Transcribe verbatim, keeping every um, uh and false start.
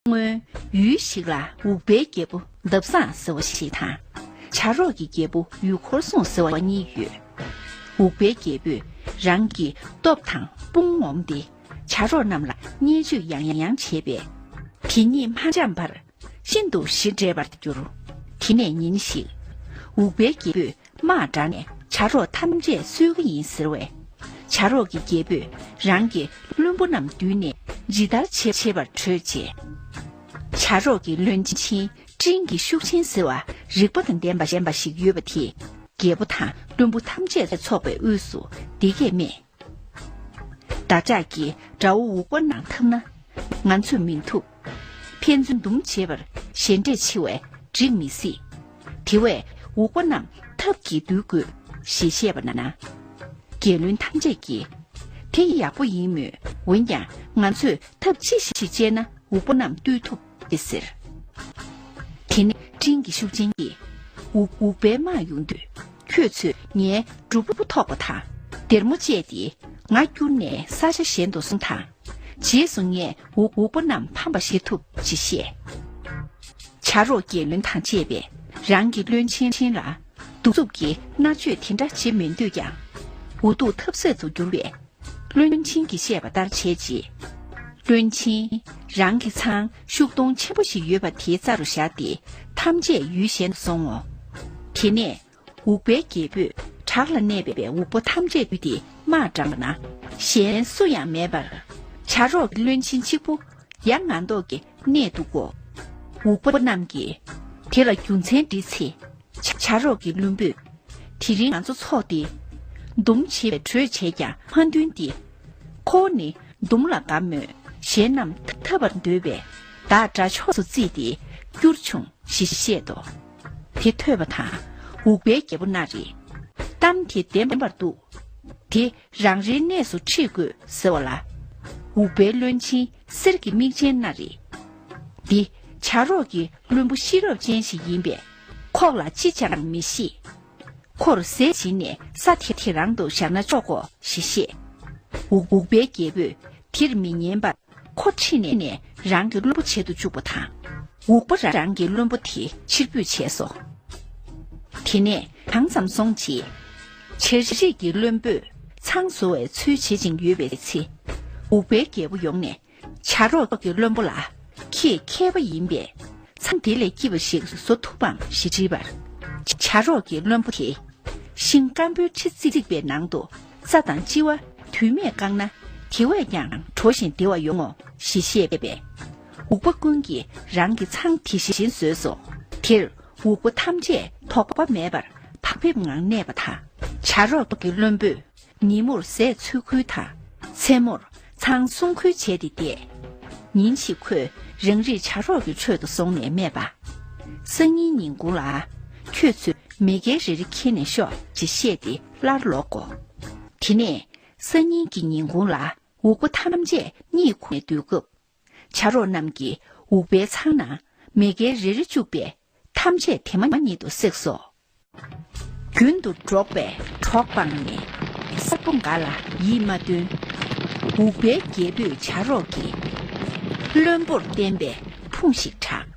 སྔོན་ཡུལ་ཞིག་ལ་འུག་པའི་རྒྱལ་པོ་འདབ་བཟང་ཟེར་བ་ཞིག་དང་། བྱ་རོག་གི་རྒྱལ་པོ་ཡུལ་འཁོར་སྲུང་ཟེར་བ་གཉིས་ཡོད། འུག་པའི་རྒྱལ་པོས་རང་གི་སྟོབས་དང་དཔུང་ངོམ་སྟེ། བྱ་རོག་རྣམས་ལ་བརྙས་བཅོས་ཡང་ཡང་བྱས་པས། དེ་གཉིས་མ་འཆམ་པར་ཤིན་ཏུ་ཞི་བྲལ་བར་གྱུར། དེ་ནས་ཉིན་ཞིག་འུག་པའི་རྒྱལ་པོས་དམག་དྲངས་ནས་བྱ་རོག་ཐམས་ཅད་གསོད་ཀྱི་ཡིན་ཟེར་བས། བྱ་རོག་གི་རྒྱལ་པོས་རང་གི་བློན་པོ་རྣམས་བསྡུས་ནས་ཇི་ལྟར་བྱེད་བྱེད་པར་གྲོས་བྱས། བྱ་རོག་གི་བློན་ཆེན་སྤྲིན་གྱི་ཤུགས་ཆེན་ཟེར་བ་རིག་པ་དང་ལྡན་པ་ཞན་པ་ཞིག་ཡོད་པ་དེས། རྒྱལ་པོ་དང་བློན་པོ་ཐམས་ཅད་ཚོགས་པའི་དབུས་སུ་འདི་སྐད་སྨྲས། བདག་ཅག་གིས་དགྲ་བོ་འུག་པ་རྣམས་འཐབ་ན་ང་ཚོས་མི་ཐུབ། ཕན་ཚུན་འདུམ་བྱེད་པར་ཞལ་འདྲེས་ཆེ་བས་འགྲིག་མི་སྲིད། དེ་བས་འུག་པ་རྣམས་ཐབས་ཀྱིས་འདུལ་དགོས་ཞེས་བཤད་པ་ན། རྒྱལ་བློན་ཐམས་ཅད་ཀྱིས་དེ་ཡག་པོ་ཡིན་མོད། འོན་ཀྱང་ང་ཚོས་ཐབས་ཅི་ཞིག་སྤྱད་ན་འུག་པ་རྣམས་བཏུལ་ཐུབ་ཅེས་ཟེར། དེ་ནས་སྤྲིན་གྱི་ཤུགས་ཅན་གྱིས་འུག་འུག་པའི་དམག་ཡོང་དུས། ཁྱོད་ཚོས་ངའི་སྒྲུབ་ཕུག་ཐོགས་པ་དང་སྡེར་མོ་བཅད་དེ་ང་བསྐྱུར་ནས་ས་ཆ་གཞན་དུ་སོང་དང་། རྗེས་སུ་ངས་འུག་འུག་པ་རྣམས་ཕམ་པ་བྱེད་ཐུབ་ཅེས་བཤད། བྱ་རོག་རྒྱལ་བློན་དང་བཅས་པས་རང་གི་བློན་ཆེན་ལ་གདུག་རྩུབ་ཀྱི་མནར་གཅོད་དེ་འདྲ་བྱེད་མི་འདོད་ཀྱང་། འུ་ཐུག་ཐབས་ཟད་དུ་གྱུར་བས། བློན་ཆེན་གྱིས་བཤད་པ་ལྟར་བྱས་རྗེས། བློན་ཆེན་རང་གི་ཚང་ཤུག་སྡོང་ཆེན་པོ་ཞིག་ཡོད་པ་དེའི་རྩ་རུ་བཞག་སྟེ་ཐམས་ཅད་ཡུལ་གཞན་དུ་སོང་ངོ་། དེ་ནས་འུག་པའི་རྒྱལ་པོས་བྲག་ལ་གནས་པའི་འུག་པ་ཐམས་ཅད་བཏུལ་ཏེ་དམག་དྲངས་པ་ན། གཞན་སུ་ཡང་མེད་པར་བྱ་རོག་གི་བློན་ཆེན་གཅིག་པུ་ཡར་ངང་ཐོག་གི་གནས་འདུག་གོ། འུག་པ་རྣམས་ཀྱིས་དེ་ལ་རྒྱུ་མཚན་འདྲི་ཚེ། བྱ་རོག་གི་བློན་པོས། དེ་རིང་ང་ཚོ་ཚོགས་ཏེ་འདུམ་བྱེད་པའི་གྲོས་བྱས་ཀྱང་མ་འདུན་ཏེ། ཁོ་བོ་ནི་འདུམ་ལ་དགའ་མོད། གཞན་རྣམས་འཐབ་པར་འདོད་པས་བདག་དགྲ་ཕྱོགས་སུ་བརྩིས་ཏེ་བསྐྱུར་བྱུང་ཞེས་བཤད་དོ། དེ་ཐོས་པ་དང་འུག་པའི་རྒྱལ་པོ་མནར་རེ། གཏམ་དེ་བདེན་པར་འདུག། དེ་རང་རེའི་གནས་སུ་ཁྲིད་དགོས་ཟེར་བ་ལ། འུག་པའི་བློན་ཆེན་གསེར་གྱི་མིག་ཅན་མནར་རེ། འདི་བྱ་རོག་གི་བློན་པོ་ཤེས་རབ་ཅན་ཞིག་ཡིན་པས། ཁོག་ལ་ཅི་བྱར་མི་ཤེས། ཁོར་ཟས་བྱིན་ནས་ས་དེ་དེ་རང་དུ་བཞག་ན་ཆོག་གོ་ཞེས་བཤད། འུག་འུག་པའི་རྒྱལ་པོས་དེར་མི་ཉན་པར་ཁོ་ཁྲིད་ནས་ནས་རང་གི་བློན་པོ་བྱེད་དུ་བཅུག་པ་དང་། འུག་པ་རང་གི་བློན་པོ་དེ་ཕྱིར་འབུད་བྱས་སོ། དེ་ནས་གང་ཙམ་སོང་རྗེས། བྱ་རིགས་ཀྱི་བློན་པོས་ཚང་བཟོ་བའི་ཚུལ་བྱེད་ཅིང་ཡོད་པའི་ཚེ། འུག་པའི་རྒྱལ་པོ་ཡོང་ནས། བྱ་རོག་གི་བློན་པོ་ལ། ཁྱེད་མཁས་པ་ཡིན་པས། ཚང་དེ་ལས་སྐྱིད་པ་ཞིག་བཟོ་ཐུབ་བམ་ཞེས་དྲིས་པར། བྱ་རོག་གི་བློན་པོ་དེས། ཤིང་སྐམ་པོའི་ཁྲི་བརྩིགས་པའི་ནང་དུ། རྩྭ་དང་ལྕི་བ་དུས་མེད་བཀང་ན། དེ་བས་ཀྱང་དྲོ་ཞིང་བདེ་བ་ཡོང་ངོ་ཞེས་བཤད་པས། འུག་པ་ཀུན་གྱིས་རང་གི་ཚང་དེ་བཞིན་བཟོས་སོ། དེར་འུག་པ་ཐམས་ཅད་དོགས་པ་མེད་པར་བག་ཕེབས་ངང་གནས་པ་དང་། བྱ་རོག་གི་བློན་པོས། ཉིན་མོར་ཟས་ཚོད་ཁུལ་དང་། མཚན་མོར་ཚང་སྲུང་ཁུལ་བྱས་ཏེ་བསྡད། ཉིན་ཞིག་ཁོས་རང་རིགས་བྱ་རོག་གི་ཁྲོད་དུ་སོང་ནས་སྨྲས་པ། སང་ཉིན་ཉིན་གུང་ལ། ཁྱོད་ཚོས་མེ་རྒྱལ་རེ་རེ་འཁྱེར་ནས་ཤོག་ཅེས་བཤད་དེ་སླར་ལོག་གོ། དེ་ནས་སང་ཉིན་གྱི་ཉིན་གུང་ལ་འུག་པ་ཐམས་ཅད་གཉིད་ཁུག་ནས་སྡོད་སྐབས། བྱ་རོག་རྣམས་ཀྱིས་འུག་པའི་ཚང་ནང་མེ་རྒྱལ་རེ་རེ་བཅུག་པས་ཐམས་ཅད་དེ་མ་ཉིད་དུ་བསྲེགས་སོ། རྒྱུན་དུ་འགྲོགས་པས་གྲོགས་སྤངས་ནས། གསར་པོ་འགའ་ལ་ཡིད་མ་རྟོན། འུག་པའི་རྒྱལ་པོས་བྱ་རོག་གི་བློན་པོར་བསྟན་པའི་ཕུང་ཞིག་དྲངས།